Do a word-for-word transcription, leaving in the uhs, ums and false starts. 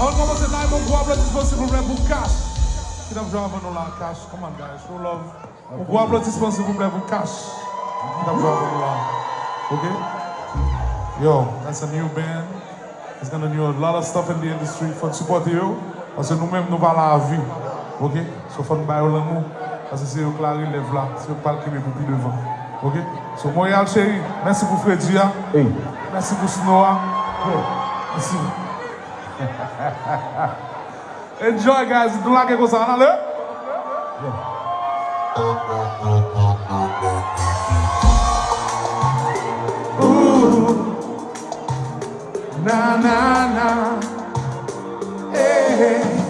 Ann kòmanse la, yon gwo aplodisman silvouplè pou Cash ki t ap jwe avè nou la. Cash, come on guys, show love. Yon gwo aplodisman silvouplè pou Cash ki t ap jwe avè nou la. Ok? Yo, that's a new band. It's gonna do a lot of stuff in the industry. Fò n sipòte yo. Paske nou menm nou pa la a vi. Ok? So fò n ba yo lanmou. Paske se yo k la relèv la. Se yo k pral kenbe pou pi devan. Ok? So Montréal cheri, mèsi pou fredi a. Mèsi pou snow a. Mèsi. Enjoy guys, nou lage konsa, ann ale. Ooh, na na na. Hey, hey.